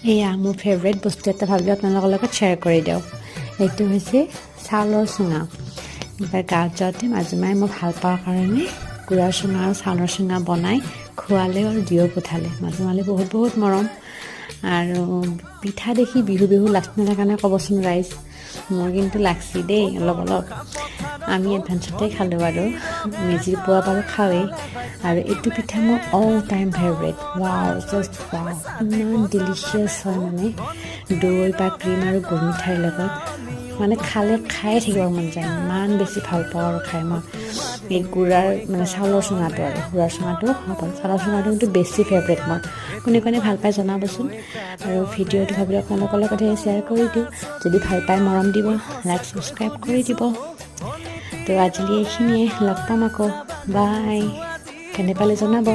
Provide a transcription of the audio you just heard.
এয়া মোৰ ফেভৰেট বস্তু এটা, ভাবিলোঁ আপোনালোকৰ লগত শ্বেয়াৰ কৰি দিওঁ। এইটো হৈছে চাউলৰ চুঙা। এবাৰ গাঁৱত যাওঁতে মাজুমাই মই ভাল পাওঁ কাৰণে গুড়াৰ চুঙা আৰু চাউলৰ চুঙা বনাই খোৱালেও আৰু দিও পঠালে। মাজুমালে বহুত বহুত মৰম। আৰু পিঠা দেখি বিহু বিহু লাগছে নালাগা কাৰণে ক'বচোন ৰাইজ। মোৰ কিন্তু লাগছি দেই অলপ অলপ। আমি এডভান্সতে খালোঁ আৰু মেজিৰ পোৱা বাৰু খাওঁৱেই। আৰু এইটো পিঠা মোৰ all time favourite. Wow, just wow! ইমান ডিলিচিয়াছ হয়, মানে দৈ বা ক্ৰীম আৰু গুৰ মিঠাইৰ লগত মানে খালে খায়ে থাকিব মন যায়। ইমান বেছি ভাল পাওঁ আৰু খাই মই এই গুড়াৰ, মানে চাউলৰ চুঙাটো আৰু গুড়াৰ চুঙাটো খাব পাৰোঁ। চাউলৰ চুঙাটো কিন্তু বেছি ফেভৰেট মোৰ। কোনে কোনে ভাল পায় জনাবচোন। আৰু ভিডিঅ'টো ভাবিলে আপোনালোকৰ লগতে শ্বেয়াৰ কৰি দিওঁ। যদি ভাল পায় মৰম দিব, লাইক, ছাবস্ক্ৰাইব কৰি দিব। তো আজিলৈ এইখিনিয়ে, লগ পাম আকৌ, বাই। কেনে পালে জনাব।